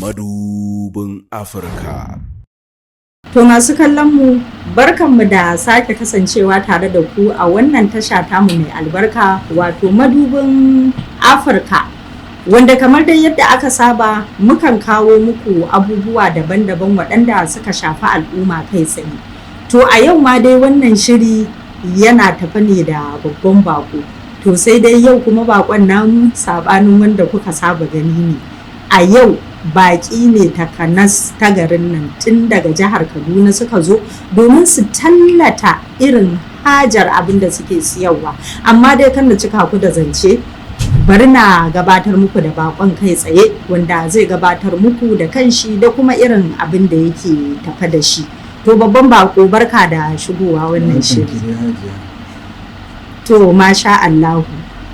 Madubin Afirka. To masu kallon mu, barkanmu da sake kasancewa tare da ku a wannan tasha tamu mai albarka, wato Madubin Afirka. Wanda kamar dai yadda aka saba, mukan kawo muku abubuwa daban-daban waɗanda suka shafi al'umma kai tsaye. To a yau ma dai wannan shiri yana tafe ne da babban bako. To sai dai yau kuma bakon namu sabanin wanda kuka saba gani ne. A yau baƙi ne takanas ta garin nan, tun daga jihar Kaduna suka zo domin su tallata irin hajar abin da suke siyarwa. Amma dai kan da cika ku da zance, bari na gabatar muku da bakon kai tsaye, wanda zai gabatar muku da kanshi da kuma irin abin da yake tafe da shi. To babban bako, barka da shigowa wannan shiri. To masha Allahu.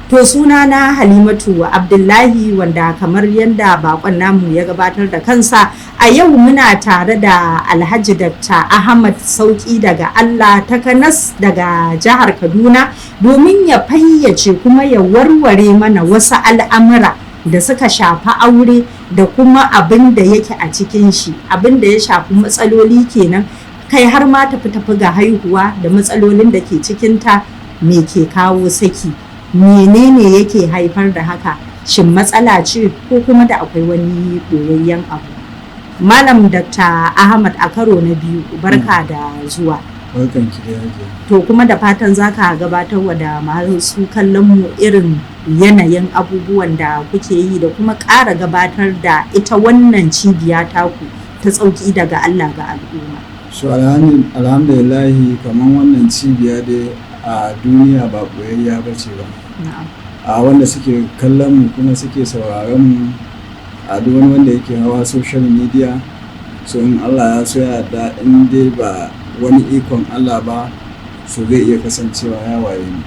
To suna na Halimatu Abdullahi, wanda kamar yadda bakon namu ya gabatar da kansa, a yau muna tare da Alhaji Dr. Ahmad Sauki daga Allah, takanas daga jihar Kaduna, domin ya fayyace kuma ya warware mana wasu al'amura da suka shafi aure da kuma abin da yake a cikin shi, abin da ya shafi matsaloli kenan, kai har ma tafi tafi ga haihuwa da matsalolin da ke cikinta. Me ke kawo saki? Menene yake haifar da haka? Shin matsala ce ko kuma da akwai wani ɓoyayyen abu? Malam Dr. Ahmad, a karo na biyu, barka da zuwa. Barkan ki da hajiya. To kuma da fatan zaka gabatar wa da masu kallon mu irin yanayin abubuwan da kuke yi da kuma ƙara gabatar da ita wannan cibiya taku ta Sauki daga Allah ga al'umma. So alhamdulillahi, kamar wannan cibiya dai a duniya ba ɓoyayya ba ce ba. A wanda suke kallon mu kuma suke sauraron mu, a duk wani wanda yake hawa social media, so in Allah ya so ya yarda, in dai ba wani ikon Allah ba, so zai iya kasancewa ya waye ni.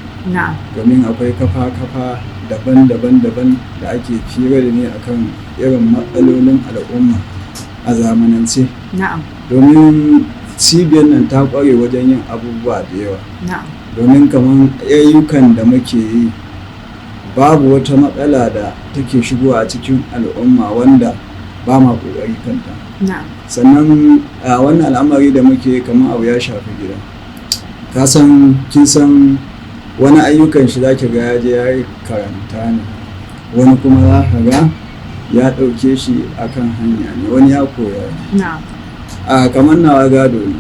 Domin akwai kafa-kafa daban-daban daban da ake fira da ni akan irin matsalolin al'umma a zamanance. Domin cibiyar nan ta ƙware wajen yin abubuwa da yawa. Domin kamar ayyukan da muke yi, babu wata matsala da take shigowa a cikin al'umma wanda ba ma ƙoƙari kanta. Sannan a wannan al'amari da muke, kamar abu ya shafi gida, ka san, kin san, wani ayyukan shi zaki ga ya je ya yi karanta ne, wani kuma za ka ga ya ɗauke shi akan hanya ne, wani ya koya ne. A kamar nawa gado ne.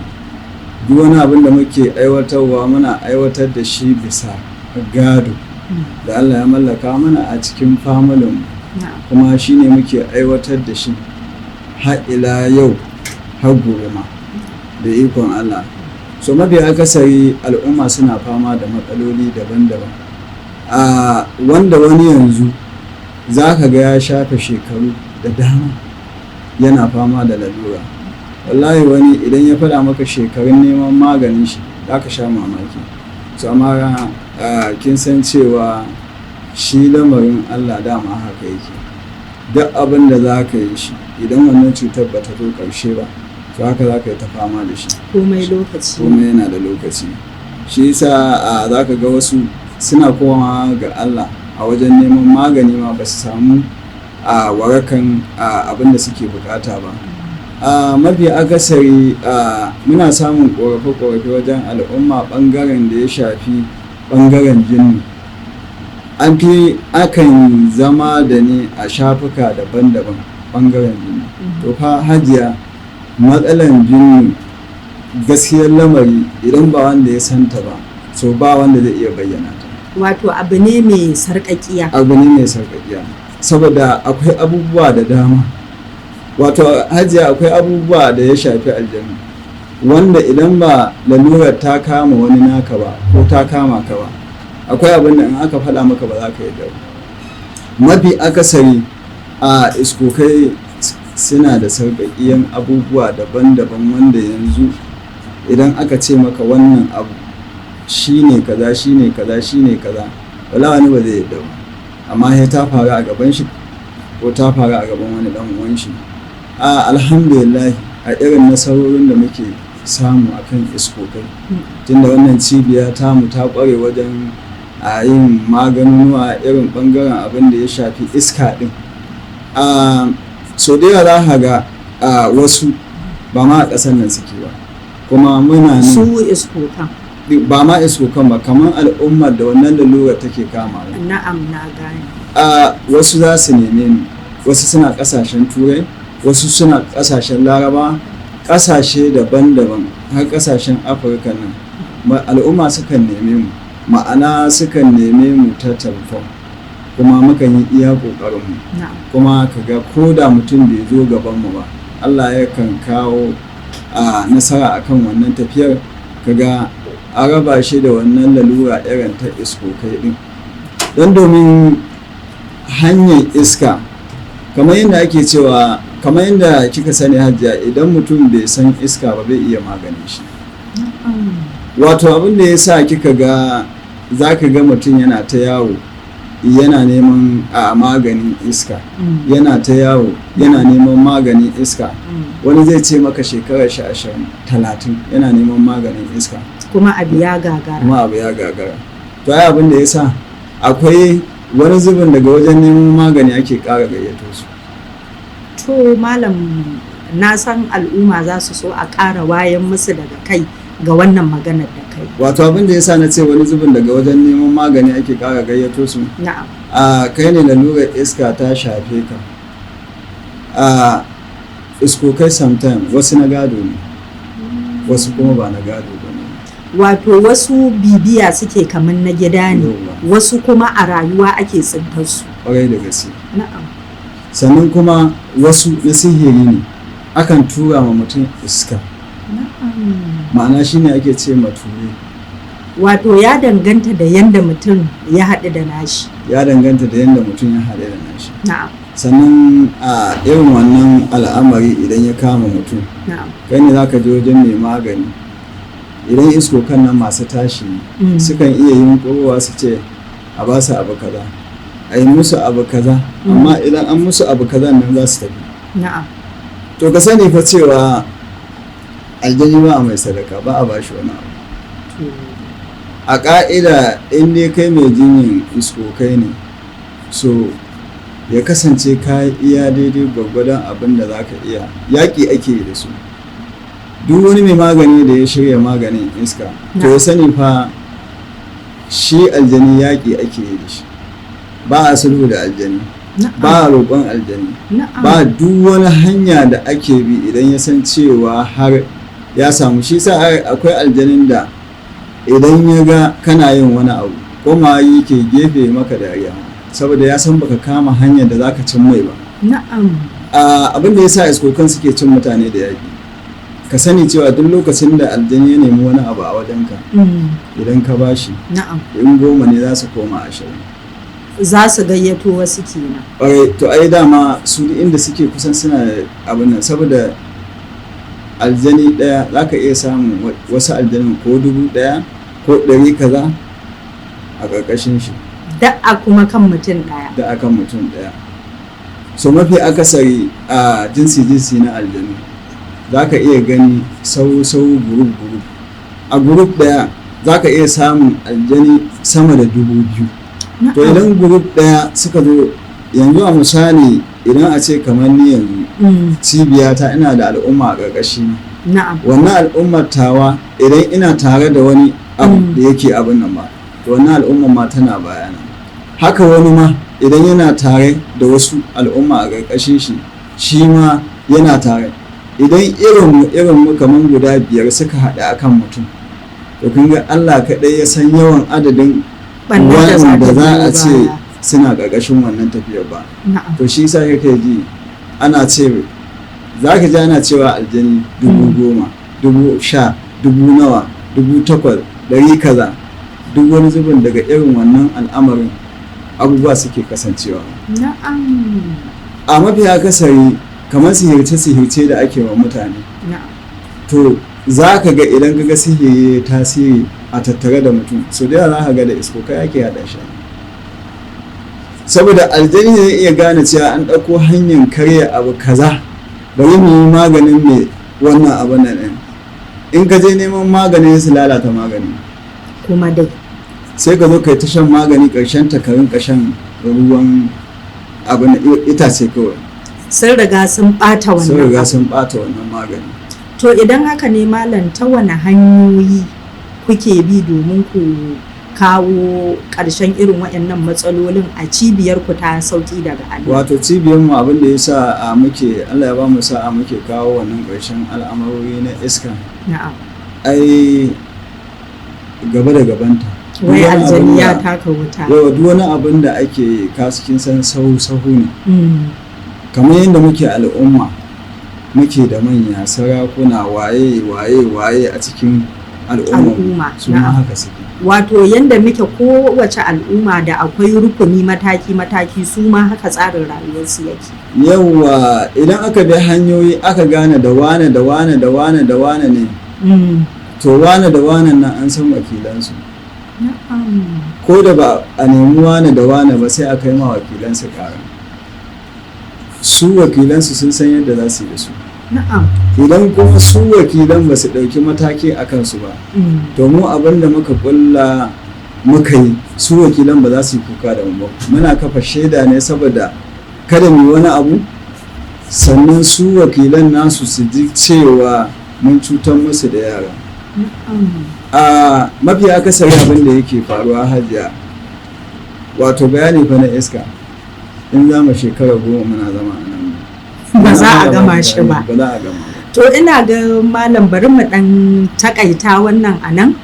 Duk wani abin da muke aiwatarwa, muna aiwatar da shi bisa gado da Allah ya mallaka mana a cikin familin, kuma shi ne muke aiwatar da shi har ila yau, har gobe ma, da ikon Allah. So mafi akasari al'umma suna fama da matsaloli daban-daban, a wanda wani yanzu za ka ga ya shafe shekaru da dama yana fama da lalura. Wallahi wani idan ya faɗa maka shekarun neman maganin shi, za ka sha mamaki. So amma kin san cewa shi lamarin Allah dama haka yake. Duk abin da za ka yi shi, idan wannan cutar ba ta zo ƙarshe ba, to haka za ka yi ta fama da shi. Komai lokaci. Komai yana da lokaci. Shi yasa za ka ga wasu suna komawa ga Allah a wajen neman magani ma ba su samu a warakan abin da suke bukata ba. A mafi akasari muna samun korafe-korafe wajen al'umma bangaren da ya shafi bangaren jinni. An fi akan zama da ni a shafuka daban-daban bangaren jinni. To fa hajiya, matsalan jinni, gaskiyar lamari, idan ba wanda ya santa ba, so ba wanda zai iya bayyana ta. Wato abu ne mai sarƙaƙiya. Abu ne mai sarƙaƙiya, saboda akwai abubuwa da dama. Wato hajiya, akwai abubuwa da ya shafi aljanu wanda idan ba lalurar ta kama wani naka ba ko ta kama ka ba, akwai abin da in aka faɗa maka ba za ka yarda ba. Mafi akasari a iskokai suna da sarƙaƙiyan abubuwa daban-daban, wanda yanzu idan aka ce maka wannan abu shine kaza, shine kaza, shine kaza, wala wani ba zai yarda ba, amma sai ta faru a gaban shi ko ta faru a gaban wani dan uwan shi. A alhamdulillah, a irin nasarorin da muke samu akan iskokai, tunda wannan cibiya tamu ta kware wajen a yin maganunuwa irin bangaren abin da ya shafi iska din. A So da yawa za ka ga wasu ba ma a ƙasar nan suke ba, kuma muna nan. Su iskokan? Ba ma iskokan ba, kamar al'ummar da wannan lalura take kama. Na'am, na gane. Wasu za su neme ni, wasu suna ƙasashen Turai, wasu suna ƙasashen Laraba, ƙasashe daban-daban, har ƙasashen Afirka nan. Al'umma sukan neme mu, ma'ana sukan neme mu ta telefon, kuma mukan yi iya ƙoƙarinmu. Kuma kaga ko da mutum bai zo gabanmu ba, Allah yakan kawo a nasara akan wannan tafiyar, kaga a raba shi da wannan lalura irin ta iskokai din. Don domin hanyar iska, kamar yadda ake cewa, kamar yadda kika sani, Hajiya, idan mutum bai san iska ba, bai iya maganin shi. Wato abin da ya sa kika ga za ka ga mutum yana ta yawo yana neman a maganin iska, yana ta yawo yana neman maganin iska, wani zai ce maka shekarar shi 20, 30 yana neman maganin iska. Kuma abu ya gagara. Kuma abu ya gagara. To ai abin da ya sa akwai wani zubin daga wajen neman magani ake ƙara gayyato su. To malam, na san al'umma za su so a ƙara wayan musu daga kai ga wannan maganar da kai. Wato abin da ya sa na ce wani zubin daga wajen neman magani ake ƙara gayyato su, a kai ne lalurar iska ta shafe ka, a iskokai sometime wasu na gado ne, wasu kuma ba na gado ba ne. Wato wasu bibiya suke kamar na gida ne, wasu kuma a rayuwa ake tsintar su. Kwarai da gaske. Sannan kuma wasu na sihiri ne, akan tura ma mutum iska. Ma'ana shine ake ce ma ture. Wato ya danganta da yanda mutum ya haɗu da nashi. Ya danganta da yanda mutum ya haɗu da nashi. Sannan a irin wannan al'amari idan ya kama mutum, kai ne za ka je wajen mai magani, idan iskokan nan masu tashi ne, sukan iya yin kowa su ce a ba su abu kaza, a yi musu abu kaza, amma idan an musu abu kaza nan za su tafi. To ka sani fa cewa aljani ba a mai sadaka, ba a bashi wani abu. A ƙa'ida, in dai kai mai jinyin iskokai ne, so ya kasance ka iya daidai gwaggwadon abin da za ka iya. Yaƙi ake yi da su. Duk wani mai magani da ya shirya maganin iska, to ya sani fa shi aljani yaƙi ake yi da shi. Ba a sulhu da aljani, ba a roƙon aljani, ba duk wani hanya da ake bi idan ya san cewa har ya samu shi. Sa akwai aljanin da idan ya ga kana yin wani abu, koma yake gefe maka dariya, saboda ya san baka kama hanyar da zaka cin mai ba. Abin da ya sa iskokan suke cin mutane da yaƙi, ka sani cewa duk lokacin da aljani ya nemi wani abu a wajenka, idan ka bashi, in 10 ne za su koma 20. Za su gayyato wasu kenan. Ƙwarai. To ai dama su duk inda suke kusan suna abin nan, saboda aljani ɗaya za ka iya samun wasu aljanin ko 1000 ko ɗari kaza a ƙarƙashin shi. Da a kuma kan mutum ɗaya. Da akan mutum ɗaya. So mafi akasari a jinsi jinsi na aljanu za ka iya gani sau sau, group group. A group ɗaya za ka iya samun aljani sama da 2000. To idan group ɗaya suka zo yanzu, a misali idan a ce kamar ni yanzu, cibiyata ina da al'umma a ƙarƙashi. Wannan al'ummar tawa, idan ina tare da wani abu da yake abin nan ba, to wannan al'ummar ma tana bayana. Haka wani ma idan yana tare da wasu al'umma a ƙarƙashin shi, shi ma yana tare. Idan irin mu irin mu kamar guda biyar suka haɗu akan mutum, to kun ga Allah kaɗai ya san yawan adadin Ɓannar da za wanda ta za biyo a ce baya. suna ƙarƙashin wannan tafiyar ba. To shi yasa kake ji ana ce, za ka ji ana cewa aljani 10,000, 10,000, dubu nawa, 8,000, ɗari kaza. Duk wani zubin daga irin wannan al'amarin abubuwa suke kasancewa. A mafi akasari kamar sihirce-sihirce da ake wa mutane, to za ka ga idan ka ga sihiri ya tasiri a tattare da mutum, so da yawa za ka ga da iskokai ake haɗa shi, saboda aljani zai iya gane cewa an ɗauko hanyar karya abu kaza, bari mu yi maganin mai wannan abu nan ɗin. In ka je neman maganin, su lalata magani. Kuma dai. Sai ka zo kai ta shan magani, ƙarshen ta ka rinka shan ruwan abu na itace kawai. Sun riga sun ɓata Sun wannan riga abu. sun bata wannan magani. To idan haka ne malam, ta wane hanyoyi kuke bi domin ku kawo ƙarshen irin waɗannan matsalolin a cibiyar ku ta Sauƙi Daga Allah? Wato cibiyarmu, abin da ya sa a muke, Allah ya ba mu sa'a, muke kawo wannan ƙarshen al'amarori na iska, ai gaba da gabanta. Duk Wai wani abin aljani ya da- taka wuta. Yawa, duk wani abin da ake kasukin san sahu sahu ne. Kamar yadda muke al'umma, muke da manya, sarakuna, waye waye waye a cikin al'umma, Al'umma, su ma haka suke. Wato yanda muke kowace al'umma da akwai rukuni mataki-mataki, su ma haka tsarin rayuwarsu yake. Yawa, idan aka bi hanyoyi aka gane da wane da wane da wane da wane ne, to wane da wane nan an san wakilansu. Ko da ba a nemi wane da wane ba, sai a kai ma wakilansu ƙara. Su wakilansu sun san yadda za su yi da su. Idan kuma su wakilan ba su ɗauki mataki a kansu ba, to mu abin da muka kulla muka yi, su wakilan ba za su yi kuka da mu ba. Muna kafa shaida ne saboda kada mu yi wani abu sannan su wakilan nasu su ji cewa mun cutar musu da yara. A mafi akasari abin da yake faruwa, hajiya, wato bayani fa na iska, in za mu shekara 10 muna zama a nan, Ba za a gama shi ba. Ba za a gama ba. To ina ga malam, bari mu dan takaita wannan a nan.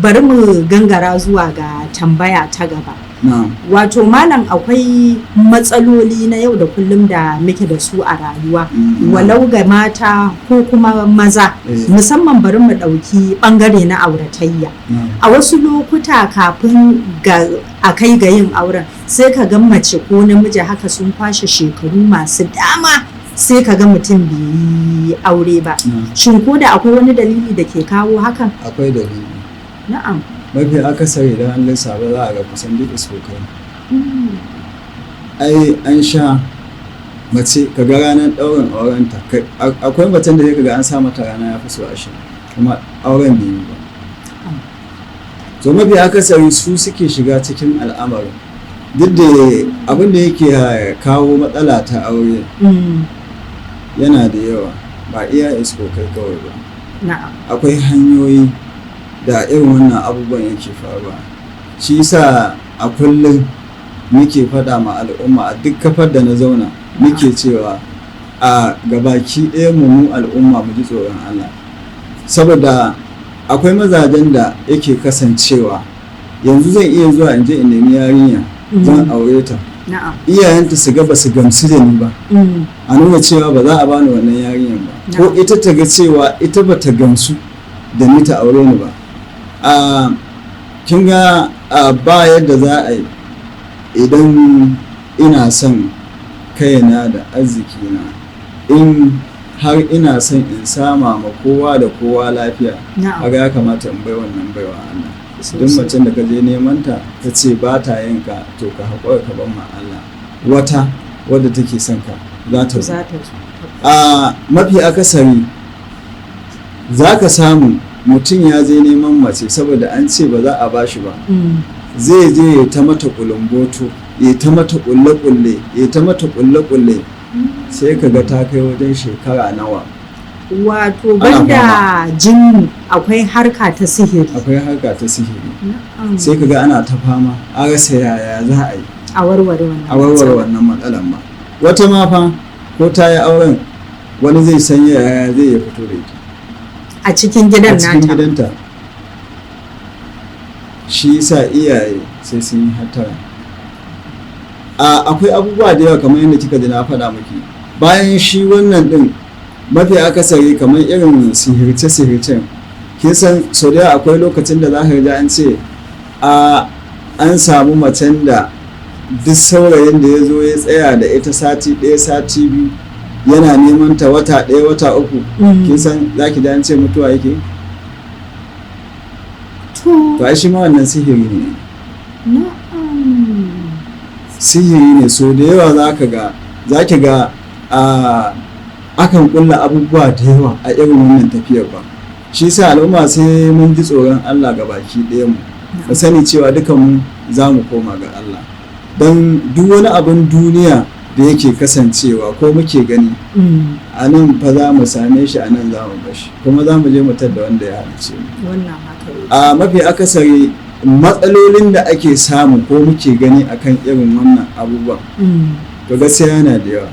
Bari mu gangara zuwa ga tambaya ta gaba. Na'am. Wato malam, akwai matsaloli na yau da kullum da muke da su a rayuwa, walau ga mata ko kuma maza. Musamman bari mu ɗauki ɓangare na auratayya. A wasu lokuta kafin ga a kai ga yin auren, sai ka ga mace ko namiji haka sun kwashe shekaru masu dama, sai ka ga mutum bai yi aure ba. Shin ko da akwai wani dalili da ke kawo hakan? Akwai dalili. Mafi akasari idan an lissafa, za a ga kusan duk iskokai. Ai an sha mace ka ga ranar ɗaurin aurenta, akwai macen da sai ka ga an sa mata rana ya fi so 20, kuma auren bai yi ba. To mafi akasari su suke shiga cikin al'amarin. Duk da abin da yake kawo matsala ta aure yana da yawa, ba iya iskokai kawai ba. Akwai hanyoyi da irin wannan abubuwan yake faruwa. Shi yasa a kullum muke faɗa ma al'umma, a duk kafar da na zauna muke cewa a gabaki ɗaya mu mu al'umma mu ji tsoron Allah, saboda akwai mazajen da yake kasancewa yanzu zan iya zuwa in je in nemi yarinya, zan aure ta, iyayenta su ga ba su gamsu da ni ba, a nuna cewa ba za a bani wannan yarinyar ba, ko ita ta ga cewa ita ba ta gamsu da ni ta aure ni ba. A kin ga ba yadda za a yi, idan ina son kaina da arzikina, in har ina son in sama ma kowa da kowa lafiya, kaga ya kamata in bai wannan baiwa Allah. Duk macen da ka je neman ta, ta ce ba ta yin ka, to ka haƙura ka bar ma Allah, wata wadda take son ka za ta zo. Za ta zo. A mafi akasari za ka samu mutum ya je neman mace, saboda an ce ba za a bashi ba, zai je ya ta mata kulumboto, ya ta mata kulle-kulle, ya ta mata kulle-kulle, sai ka ga ta kai wajen shekara nawa. Wato Ana banda jinnu akwai harka ta sihiri. Akwai harka ta sihiri. Sai ka ga ana ta fama, a rasa yaya za a yi a warware wannan a warware matsala. Wannan matsalan ma, wata ma fa ko ta yi auren, wani zai san yaya zai ya fito da ita a cikin gidan a cikin nata. gidanta. Shi yasa iyaye sai sun yi hattara. Akwai abubuwa da yawa kamar yadda kika ji na faɗa miki. Bayan shi wannan ɗin, mafi akasari kamar irin sihirce-sihircen, kin san sau da yawa akwai lokacin da za ka ji an ce an samu macen da duk saurayin da ya zo ya tsaya da ita sati 1, sati 2, yana neman ta wata 1, wata 3, kin san za ki ji an ce mutuwa yake. To ai shi ma wannan sihiri ne. Sihiri ne. So da yawa za ki ga akan kulla abubuwa da yawa a irin wannan tafiyar ba. Shi sa al'umma sai mun ji tsoron Allah ga baki ɗaya, mu mu sani cewa dukan mu za mu koma ga Allah, don duk wani abin duniya da da yake kasancewa ko muke gani a nan fa za mu same shi, a nan za mu bashi, kuma za mu je mu tadda wanda ya halicce mu. Wannan haka yake. A mafi akasari matsalolin da ake samu ko muke gani akan irin wannan abubuwan, to gaskiya yana da yawa.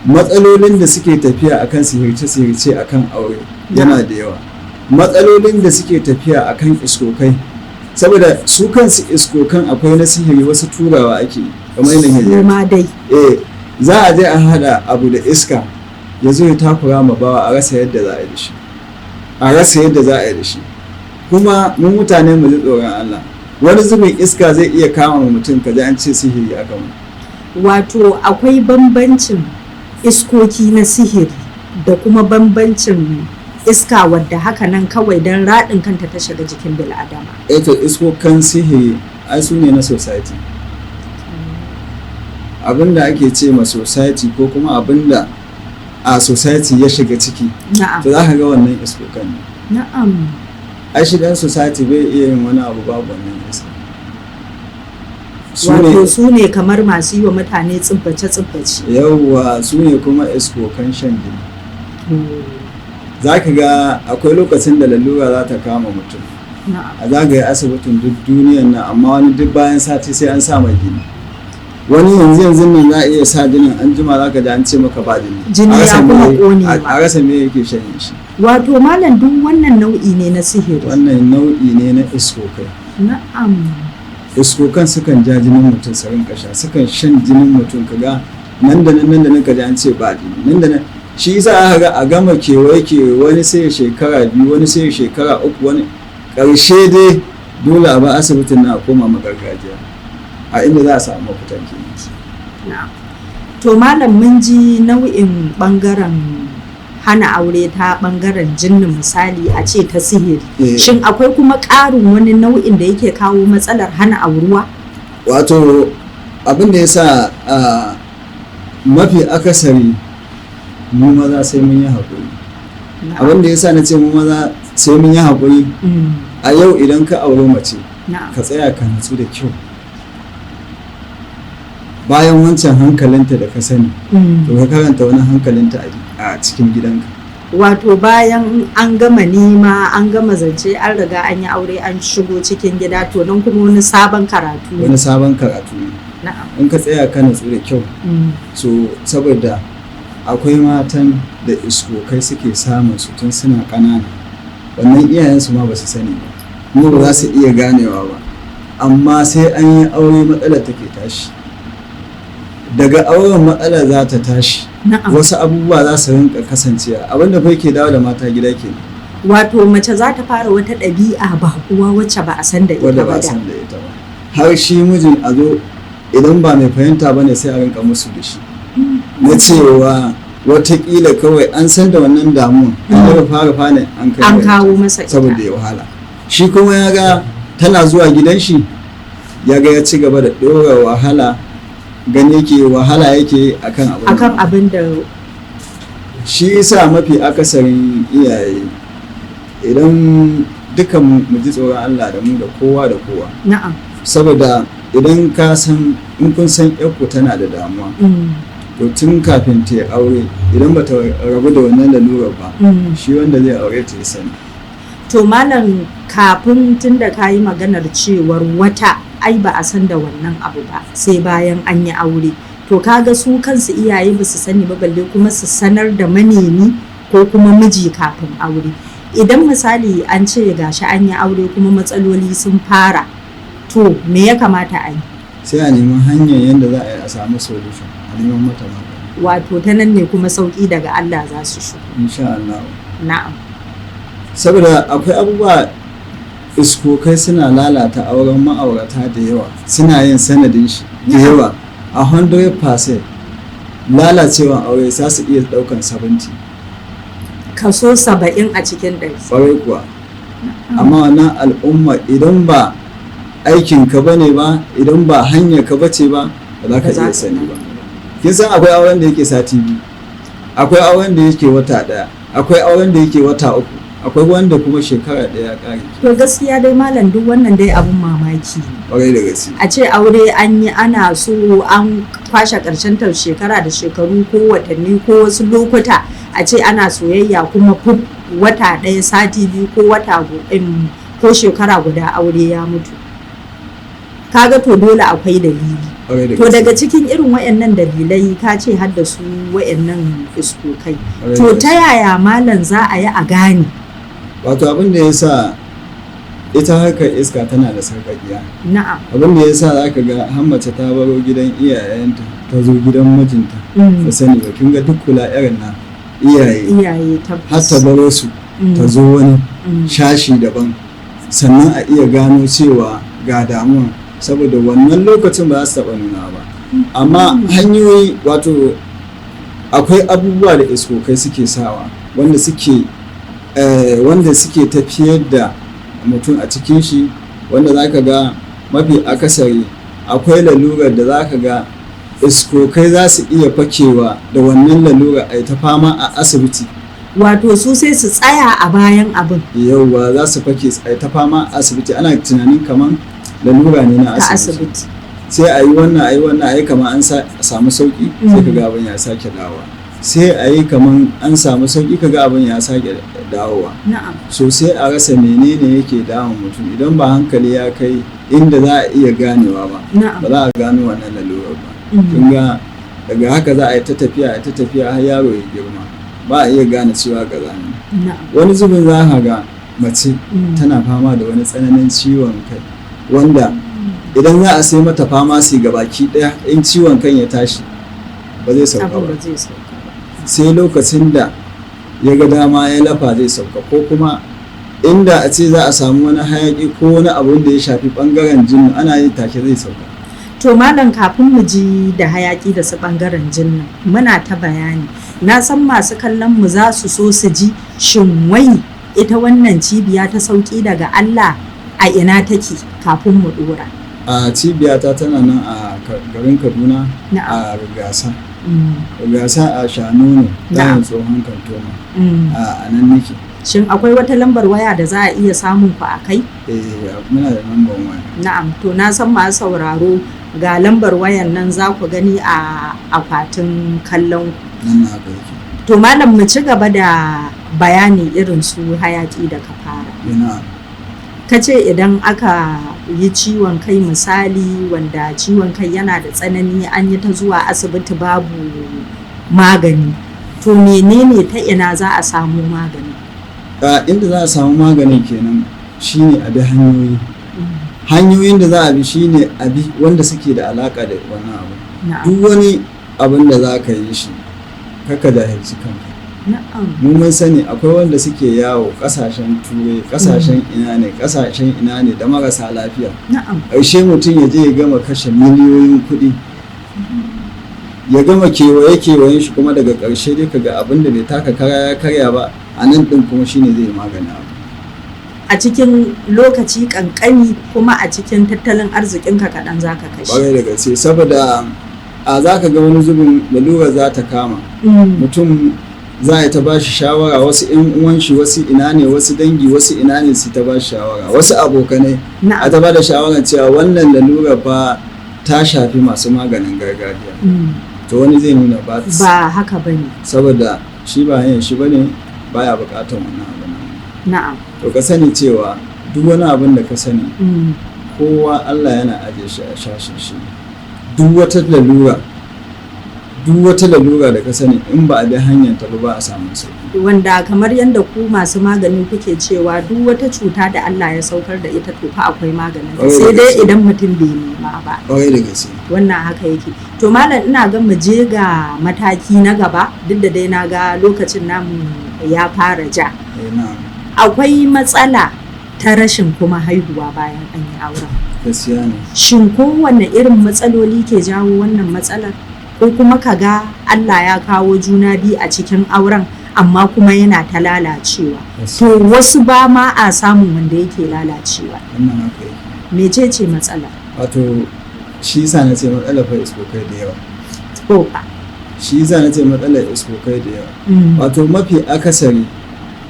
Matsalolin da suke tafiya akan sihirce-sihirce akan aure yana da yawa. Matsalolin da suke tafiya akan iskokai, saboda su kansu iskokan akwai na sihiri, wasu turawa ake yi, kamar yadda ke Su ma dai. Eh, za a je a hada abu da iska ya zo ya takura ma bawa, a rasa yadda za a yi da shi, a rasa yadda za a yi da shi. Kuma mu mutane mu ji tsoron Allah, wani zubin iska zai iya kama mutum, ka ji an ce sihiri aka mu. Wato akwai bambancin iskoki na sihiri da kuma bambancin iska wadda haka nan kawai don raɗin kanta ta shiga jikin bil'adama. Eh, to iskokan sihiri ai su ne na society, abinda ake ce ma society ko kuma abinda a society ya shiga ciki, to za ka ga wannan iskokan ne. Ai shi dan society bai iya yin wani abu babu wannan iska. Su Wato ne su ne kamar masu yi wa mutane tsibbace-tsibbace. Yawwa, su ne kuma iskokan shan jini. Za ka ga akwai lokacin da lalura za ta kama mutum, a zagaye asibitin duk duniyan nan, amma wani duk bayan sati sai an sa mai jini. Wani yanzu yanzu nan za a iya sa jinin, an jima za ka ji an ce maka ba jini. Jini A ya rasa kuma ƙonewa. A rasa me yake shanye shi. Wato malam, duk wannan nau'i ne na sihiri. Wannan nau'i ne na iskokai. Iskokan sukan ja jinin mutum su rinka sha, sukan shan jinin mutum, kaga nan da nan nan da nan ka ji an ce ba jini nan da nan. Shi yasa aka ga a gama kewaye kewaye, wani sai ya shekara 2, wani sai ya shekara 3, wani ƙarshe dai dole a ba asibitin na a koma magargajiya, a inda za a samu mafitan kenan. Na'am. To malam, mun ji nau'in bangaren hana aure ta bangaren jinni, misali a ce ta sihiri. Shin akwai kuma ƙarin wani nau'in da yake kawo matsalar hana auruwa? Wato abin da ya sa a mafi akasari mu maza sai mun yi haƙuri, abin da ya sa na ce mu maza sai mun yi haƙuri, a yau idan ka auri mace, ka tsaya ka natsu da kyau, bayan wancan hankalinta da ka sani, to ka karanta wani hankalinta a cikin gidanka. Wato bayan an gama nema, an gama zance, an riga an yi aure, an shigo cikin gida, to nan kuma wani sabon karatu ne. Wani sabon karatu ne. In ka tsaya ka natsu da kyau, so saboda akwai matan da iskokai suke samun su tun suna ƙanana, wannan iyayensu ma ba su sani ba, mu ba za su iya ganewa ba, amma sai an yi aure matsalar take tashi. Daga auren matsala za ta tashi, wasu abubuwa za su rinka kasancewa, abinda fa yake dawo da mata gida ke. Wato mace za ta fara wata ɗabi'a ba kuwa wacce ba a san da ita wadda ba ba a da. san da ita ba, har shi mijin a zo idan ba mai fahimta ba ne sai a rinka musu da shi na cewa watakila kawai an san da wannan damuwan, an yi rufa rufa ne an kai An wa kawo masa ita. Saboda ya wahala, shi kuma ya ga tana zuwa gidan shi, ya ga ya ci gaba da ɗora wahala, gani yake wahala yake akan abin. Akan abin da Shi yasa mafi akasarin iyaye, idan dukan mu ji tsoron Allah da mu da kowa da kowa, saboda idan ka san, in kun san yarku tana da damuwa, to tun kafin ta yi aure, idan bata rabu da wannan lalurar ba, shi wanda zai aure ta ya sani. To malam, kafin, tun da ka yi maganar cewar wata ai ba a san da wannan abu ba sai bayan an yi aure. To kaga su kansu iyaye ba su sani ba, balle kuma su sanar da manemi ko kuma miji kafin aure. Idan misali an ce gashi an yi aure kuma matsaloli sun fara, to me ya kamata a yi? Sai a nemi hanyar yadda za a yi a samu solution, a neman mata magani. Wato ta nan ne kuma sauki daga Allah za su shigo. Insha Allah. Saboda akwai abubuwa, iskokai suna lalata auren ma'aurata da yawa, suna yin sanadin shi da yawa. A 100% lalacewan aure za su iya daukan 70. Kaso 70 a cikin 100. Kwarai kuwa. Amma wannan al'umma, idan ba aikin ka bane ba, idan ba hanyar ka bace ba, ba za ka Ba za iya ka sani ba. Kin san akwai auren da yake sati 2, akwai auren da yake wata 1, akwai auren da yake wata 3. Akwai wanda kuma shekara ɗaya ya ƙare. To gaskiya dai malam, duk wannan dai abun mamaki ne. Ƙwarai da gaske. A ce aure an yi, ana so an kwashe ƙarshen ta shekara da shekaru ko watanni ko wasu lokuta, a ce ana soyayya, kuma fuf, wata ɗaya, sati 2 ko wata ko shekara guda aure ya mutu. Kaga to dole akwai dalili. Ƙwarai da To gaske. daga cikin irin wayannan dalilai ka ce har da su wayannan iskokai. Ƙwarai To da ta gaske. yaya malam za a yi a gane? Wato abin da ya sa ita harkar iska tana da sarƙaƙiya, abin da ya sa za ka ga har mace ta baro gidan iyayenta ta zo gidan mijinta, ba sani ba, kin ga duk kula irin na iyaye, Iyaye, har tabbas. ta baro su ta zo wani shashi daban, sannan a iya gano cewa ga damuwa, saboda wannan lokacin ba za su taɓa nuna ba. Amma hanyoyi, wato akwai abubuwa da iskokai suke sawa wanda suke tafiyar da mutum a cikin shi, wanda za ka ga mafi akasari akwai lalurar da za ka ga iskokai za su iya fakewa da wannan lalurar a ta fama a asibiti. Wato su sai su tsaya a bayan abin. Yauwa, za su fake a ta fama a asibiti, ana tunanin kaman lalura ne na Ta asibiti. asibiti. Sai a yi wannan, a yi wannan, a yi kamar an samu sauki, sai ka ga abin ya sake dawowa. Sai a yi kamar an samu sauki, ka ga abin ya sake dawowa. So sai a rasa menene yake damun mutum. Idan ba hankali ya kai inda za a iya ganewa ba, ba za a gano wannan lalurar ba. Kin ga daga haka za a yi ta tafiya, a ta tafiya, har yaro ya girma ba a iya gane cewa kaza ne. Wani zubin za ka ga mace tana fama da wani tsananin ciwon kai, wanda idan za a sai mata famasi ga baki daya, in ciwon kan ya tashi ba zai sauka Abin ba. ba zai sauka ba. Sai lokacin da ya ga dama ya lafa zai sauka, ko kuma inda a ce za a samu wani hayaki ko wani abun da ya shafi bangaren jini, ana yi take zai sauka. To malam, kafin mu ji da hayaki da su bangaren jinnin, muna ta bayani, na san masu kallon mu za su so su ji, shin wai ita wannan cibiya ta Sauki daga Allah a ina take, kafin mu dora. A cibiyata tana nan a garin Kaduna, a Rigasa. Rigasa a Shanono, layin tsohon kantoma. A nan nake. Shin akwai wata lambar waya da za a iya samun ku a kai? Eh, muna da lambar waya. Na'am, to na san masu sauraro ga lambar wayan nan za ku gani a akwatin kallon ku. Nan na haka yake. To malam, mu ci gaba da bayani irin su hayaki da ka fara. Ina Ka ce idan aka yi ciwon kai misali, wanda ciwon kai yana da tsanani, an yi ta zuwa asibiti babu magani. To menene, ta ina za a samu magani? A inda za a samu maganin kenan shine a bi hanyoyi. Hanyoyin da za a bi shine a bi wanda suke da alaka da wannan abu. Duk wani abin da za ka yi shi, kaka jahilci kanka. Mu mun sani akwai wanda suke yawo kasashen Turai, kasashen ina ne, kasashen ina ne, da marasa lafiya. Ƙarshe mutum ya je ya gama kashe miliyoyin kuɗi, ya gama kewaye kewayen shi, kuma daga ƙarshe dai kaga abin da bai taka kara ya karya ba a nan ɗin kuma shine zai magani abu. A cikin lokaci kankani, kuma a cikin tattalin arzikinka kaɗan za ka kashe. Ƙwarai da gaske, saboda a za ka ga wani zubin lalura za ta kama mutum, za a ta ba shi shawara, wasu yan uwan shi, wasu ina ne, wasu dangi, wasu ina ne, su ta ba shi shawara, wasu abokanai, a ta ba da shawara cewa wannan lalura fa ta shafi masu maganin gargajiya. To wani zai nuna ba Ba haka ba ne. saboda shi ba hanyar shi bane, baya bukatar wannan abu nan. To ka sani cewa duk wani abin da ka sani, kowa Allah yana ajiye shi a shashin shi. Duk wata lalura da ka sani, in ba a bi hanyar ta ba, ba a samun sauki. Wanda kamar yadda ku masu magani kuke cewa, duk wata cuta da Allah ya saukar da ita, to fa akwai maganin ta. Ƙwarai da Sai dai gaske. idan mutum bai nema ba. Ƙwarai da gaske. Wannan haka yake. To malam, ina ga mu je ga mataki na gaba, duk da dai na ga lokacin namu ya fara ja. Eh, na'am. Akwai matsala ta rashin kuma haihuwa bayan an yi auren. Gaskiya ne. Shin kowanne irin matsaloli ke jawo wannan matsalar? Ko kuma ka ga Allah ya kawo juna biyu a cikin auren, amma kuma yana ta lalacewa. To wasu ba ma a samun wanda yake lalacewa. Wannan haka yake. Mecece matsala? Wato shi yasa na ce matsalar fa iskokai da yawa. To fa. Shi yasa na ce matsalar iskokai da yawa. Wato mafi akasari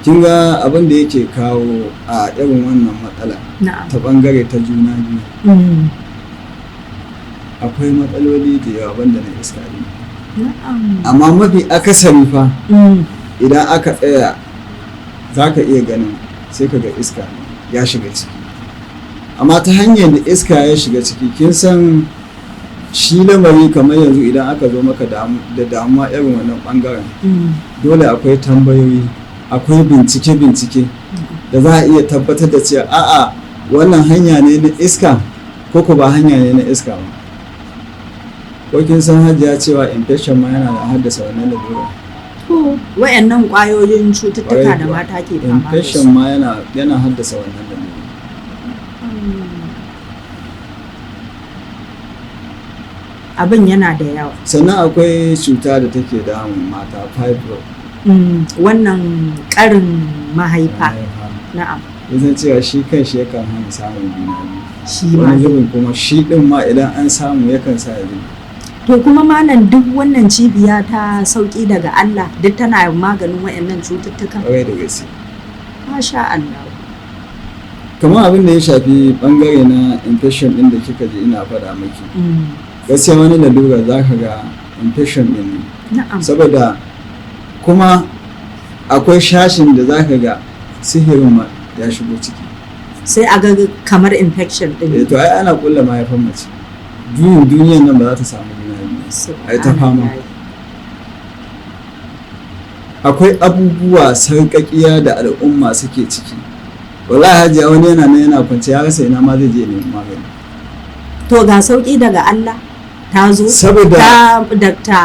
Kin ga abin da yake kawo a irin wannan matsala ta bangare ta juna biyu, akwai matsaloli da yawa banda na iska ne. Amma mafi akasari fa, idan aka tsaya za ka iya ganin, sai ka ga iska ya shiga ciki. Amma ta hanyar da iska ya shiga ciki, kin san shi lamari kamar yanzu idan aka zo maka da damuwa irin wannan bangaren, dole akwai tambayoyi, akwai bincike-bincike da za a iya tabbatar da cewa a'a, wannan hanya ne na iska ko ba hanya ne na iska ba. Ko kin san, Hajiya, cewa infection ma yana da haddasa wannan lalura? To, wayannan ƙwayoyin cututtuka da mata ke fama da Infection su. ma yana haddasa wannan lalura. Abin yana da yawa. Sannan akwai cuta da take damun mata, fibroid. Wannan ƙarin mahaifa. Na'am. San cewa shi kanshi yakan hana samun juna biyu. Shi ma. Wani zubin kuma shi din ma idan an samu yakan sa ya zubi. To kuma malam, duk wannan cibiya ta Sauki daga Allah duk tana maganin wayannan cututtukan? Kwarai da gaske. Masha Allah. Kamar abin da ya shafi bangare na infection din da kika ji ina faɗa miki, gaskiya wani lalura za ka ga infection din ne. Saboda kuma akwai shashin da za ka ga sihirin ma ya shigo ciki. Sai a ga kamar infection din. Eh, to ai ana kulla mahaifan mace, juyin duniyan nan ba za ta samu juna biyu, ai ta fama. Akwai abubuwa sarƙaƙiya da al'umma suke ciki. Wallahi Hajiya, wani yana nan yana kwance ya rasa ina ma zai je nemi magani. To ga Sauki daga Allah ta zo Saboda ta Dr.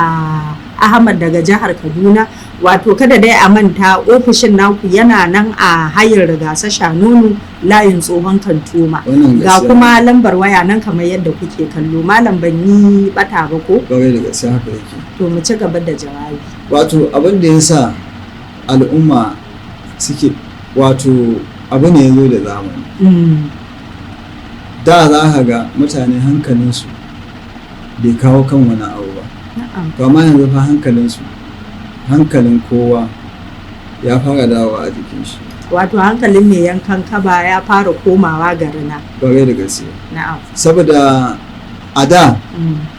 Ahmad daga jihar Kaduna. Wato kada dai a manta, ofishin naku yana nan a hayin Rigasa Shanunu, layin tsohon Kantoma. Wannan Ga gaskiya. kuma lambar waya nan kamar yadda kuke kallo. Malam, ban yi bata ba ko? Kwarai da gaske, haka yake. To mu ci gaba da jawabi. Wato abin da ya sa al'umma suke, wato abu ne ya zo da zamani. Da za ka ga mutane hankalinsu bai kawo kan wani abu ba. To amma yanzu fa hankalinsu, hankalin kowa ya fara dawowa a jikin shi. Wato hankalin mai yankan kaba ya fara komawa garina. Kwarai da gaske. Saboda a da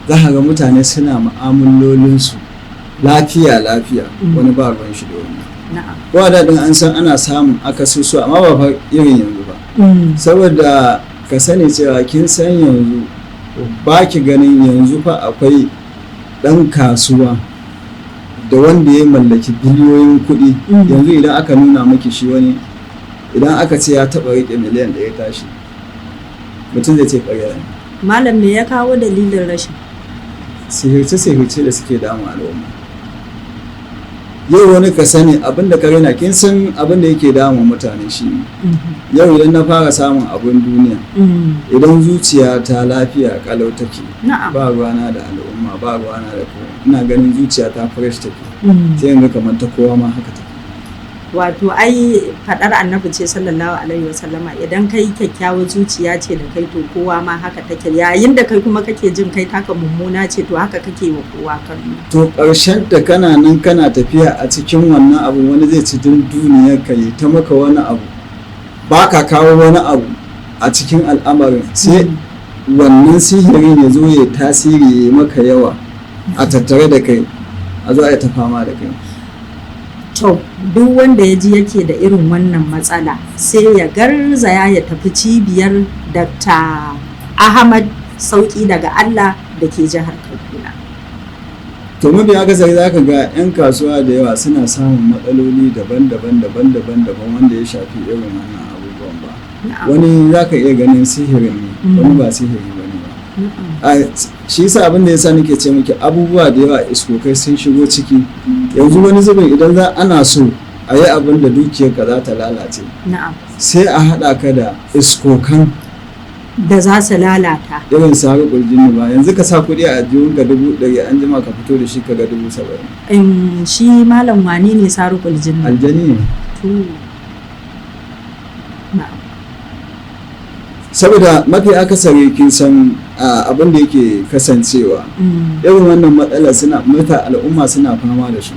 za ka ga mutane suna mu'amalolinsu lafiya lafiya, wani ba ruwan shi da wani. Ko a da ɗin an san ana samun akasusu, amma ba fa irin yanzu ba. Saboda ka sani cewa kin san yanzu ba ki ganin yanzu fa akwai ɗan kasuwa da wanda ya mallaki biliyoyin kuɗi. Yanzu idan aka nuna maki shi, wani idan aka ce ya taɓa riƙe miliyan 1 tashi, mutum zai ce ƙarya ne. Malam, me ya kawo dalilin rashin? Sihirce-sihirce da suke damun al'umma yau. Wani ka sani abin da ka raina, kin san abin da yake damun mutane shi ne, yau idan na fara samun abin duniya, idan zuciya ta lafiya kalau take, ba ruwana da al'umma, ba ruwana da kowa, ina ganin zuciya ta fresh take, sai in ga kamar ta kowa ma haka take. Wato ai fadar Annabi ce sallallahu alaihi wasallama, idan kai kyakkyawar zuciya ce da kai, to kowa ma haka take. Yayin da kai kuma kake jin kai taka mummuna ce, to haka kake wa kowa kallo. To ƙarshen da kana nan kana tafiya a cikin wannan abu, wani zai ci dun duniyar ka, yi ta maka wani abu, ba ka kawo wani abu a cikin al'amarin, sai wannan sihirin ya zo ya tasiri, ya yi maka yawa a tattare da kai, a zo a yi ta fama da kai. To duk wanda ya ji yake da irin wannan matsala, sai ya garzaya ya tafi cibiyar Dr. Ahmad Sauki daga Allah da ke jihar Kaduna. To mafi akasari za ka ga 'yan kasuwa da yawa suna samun matsaloli daban-daban daban-daban daban wanda ya shafi irin wannan abubuwan ba. Wani za ka iya ganin sihirin ne, wani ba sihiri ba ne ba. Shi yasa abin da yasa nake ce miki abubuwa da yawa iskokai sun shigo ciki. Yanzu wani zubin idan za ana so a yi abin da dukiyarka za ta lalace, sai a haɗa ka da iskokan da za su lalata. Irin sari ƙurjini ba. Yanzu ka sa kuɗi a aljihunka 100,000, an jima ka fito da shi ka ga 70,000. Shi malam, wane ne sarukul jinni? Aljani ne. To. Na'am. Saboda mafi akasari kin san abin da yake kasancewa, irin wannan matsala suna muta al'umma suna fama da shi.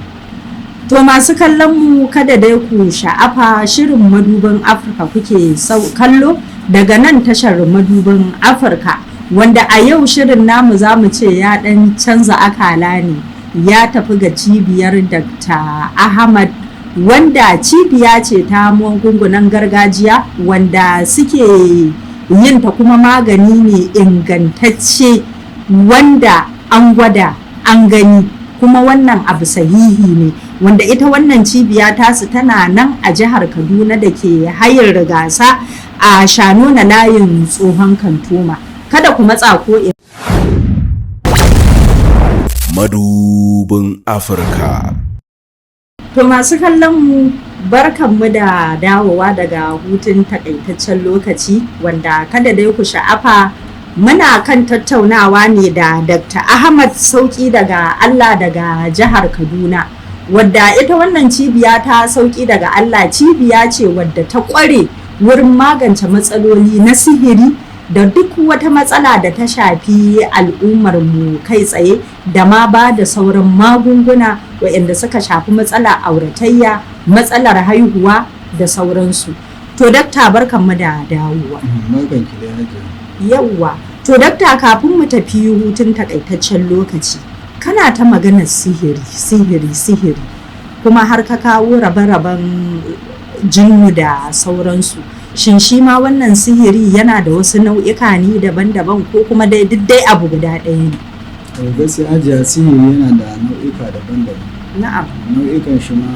To masu kallon mu, kada dai ku sha'afa, shirin Madubin Afirka kuke kallo daga nan tashar Madubin Afirka, wanda a yau shirin namu za mu ce ya dan canza akala ne, ya tafi ga cibiyar Dr. Ahmad, wanda cibiya ce ta magungunan gargajiya wanda suke yin ta, kuma magani ne ingantacce wanda an gwada an gani, kuma wannan abu sahihi ne, wanda ita wannan cibiya tasu tana nan a jihar Kaduna da ke Hayin Rigasa a Shanona, layin tsohon Kantoma. Kada ku matsa ko ina. Madubin Afirka. To masu kallon mu, barkanmu da dawowa daga hutun takaitaccen lokaci, wanda kada dai ku sha'afa, muna kan tattaunawa ne da Dr. Ahmad Sauki daga Allah daga jihar Kaduna. Wadda ita wannan cibiya ta Sauki daga Allah cibiya ce wadda ta kware wurin magance matsaloli na sihiri da duk wata matsala da ta shafi al'ummar mu kai tsaye, da ma ba da sauran magunguna waɗanda suka shafi matsalar auratayya, matsalar haihuwa da sauransu. To dakta, barkanmu da dawowa. Barkan ki dai, Hajiya. Yawwa. To dakta, kafin mu tafi hutun takaitaccen lokaci, kana ta maganar sihiri, sihiri, sihiri, kuma har ka kawo rabe-raben jinnu da sauransu. Shin shi ma wannan sihiri yana da wasu nau'ika ne daban-daban, ko kuma dai duk dai abu guda ɗaya ne? To gaskiya Hajiya, sihiri yana da nau'ika daban-daban. Nau'ikan shi ma,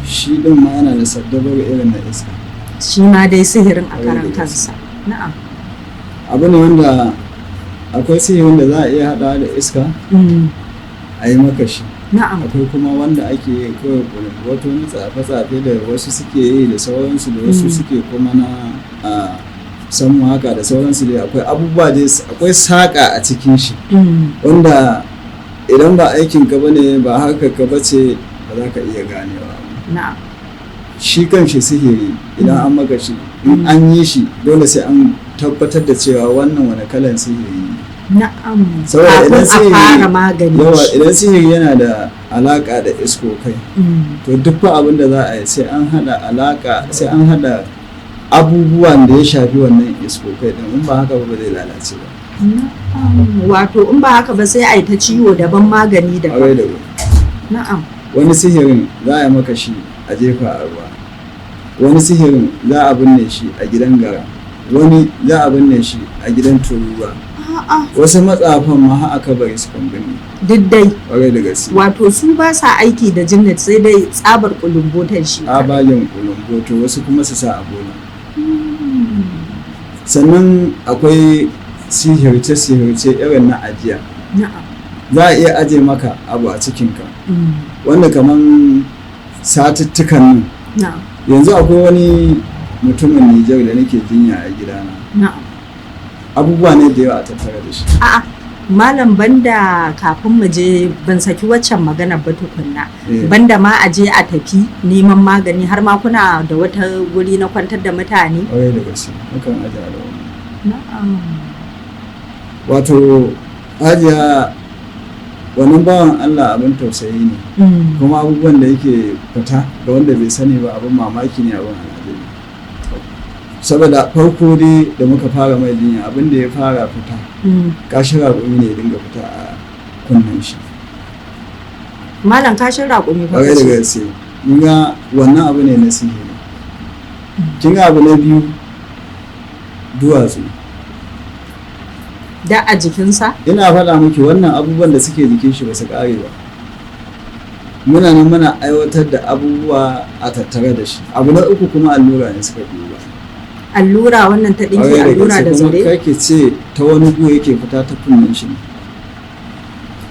shi din ma yana da saddabar irin na iska. Shi ma dai sihirin a Kwarai karan da gaske. kansa. Na'am. Abu ne wanda akwai sihirin da za a iya haɗawa da iska a yi maka shi. Akwai kuma wanda ake yi kawai wato wani tsafe-tsafe da wasu suke yi da sauransu, da wasu suke kuma na a samu haka da sauransu dai. Akwai abubuwa dai, akwai saƙa a cikin shi wanda idan ba aikin ka bane ba, harkar ka bace, ba za ka iya ganewa ba. Shi kan shi sihiri, idan an maka shi, in an yi shi, dole sai an tabbatar da cewa wannan wani kalan sihiri ne. Saboda Kafin idan a sihiri fara magani. Yawa, idan sihiri yana da alaka da iskokai, to duk fa abin da za a yi sai an hada alaka, sai an hada abubuwan da ya shafi wannan iskokai din. In ba haka ba, ba zai lalace ba. Na'am. Wato in ba haka ba, sai a yi ta ciwo daban, magani daban. Ƙwarai da gaske. Wani sihirin za a yi maka shi a jefa a ruwa, wani sihirin za a binne shi a gidan gara, wani za a binne shi a gidan turuwa, wasu matsafan ma har aka bari su kan binne. Duk dai. Ƙwarai da gaske. Wato su ba sa aiki da jinnat, sai dai tsabar kulumbotan shi. Tsabagen kulumboto, wasu kuma su sa a bola. Sannan akwai sihirce-sihirce irin na ajiya. Za a iya aje maka abu a cikinka wanda kaman satuttukan nan. Yanzu akwai wani mutumin Nijar da nake jinya a gidana. Abubuwa ne da yawa a tattare da shi. A'a, malam, banda kafin mu je, ban saki waccan magana ba tukunna. Banda ma a je a tafi neman magani, har ma kuna da wata guri na kwantar da mutane? Ƙwarai da gaske, mukan aje al'umma. Wato Hajiya, wannan bawan Allah abin tausayi ne, kuma abubuwan da yake fita ga wanda bai sani ba, abin mamaki ne, abin al'ajabi. Saboda farko dai da muka fara mai jinya, abin da ya fara fita, kashin raƙumi ne ya dinga fita a kunnen shi. Malam, kashin raƙumi fa Ƙwarai da kace? gaske. Kin ga wannan abu ne na sihiri. Kin ga abu na biyu, duwatsu. Da a jikinsa? Ina faɗa miki, wannan abubuwan da suke jikin shi ba su ƙare ba. Muna nan muna aiwatar da abubuwa a tattare da shi. Abu na uku kuma, allura ne suka biyo ba. Allura wannan ta ɗinki, Ƙwarai da allura gaske, da kuma zare? kake ce ta wani gu yake fita, ta kunnen shi ne.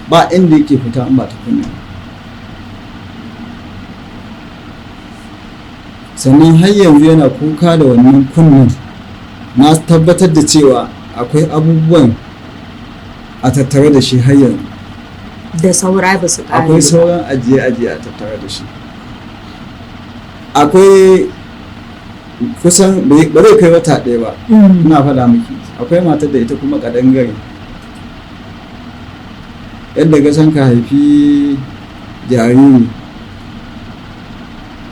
Ba inda yake fita in ba ta kunnen ba. Sannan har yanzu yana kuka da wannan kunnen. Na tabbatar da cewa akwai abubuwan a tattare da shi har yanzu. Da saura ba su ƙare Akwai ba. sauran ajiye-ajiye a tattare da shi. Akwai kusan ba zai kai wata ɗaya ba, ina faɗa miki, akwai matar da ita kuma ƙadangare, yadda ka san ka haifi jariri.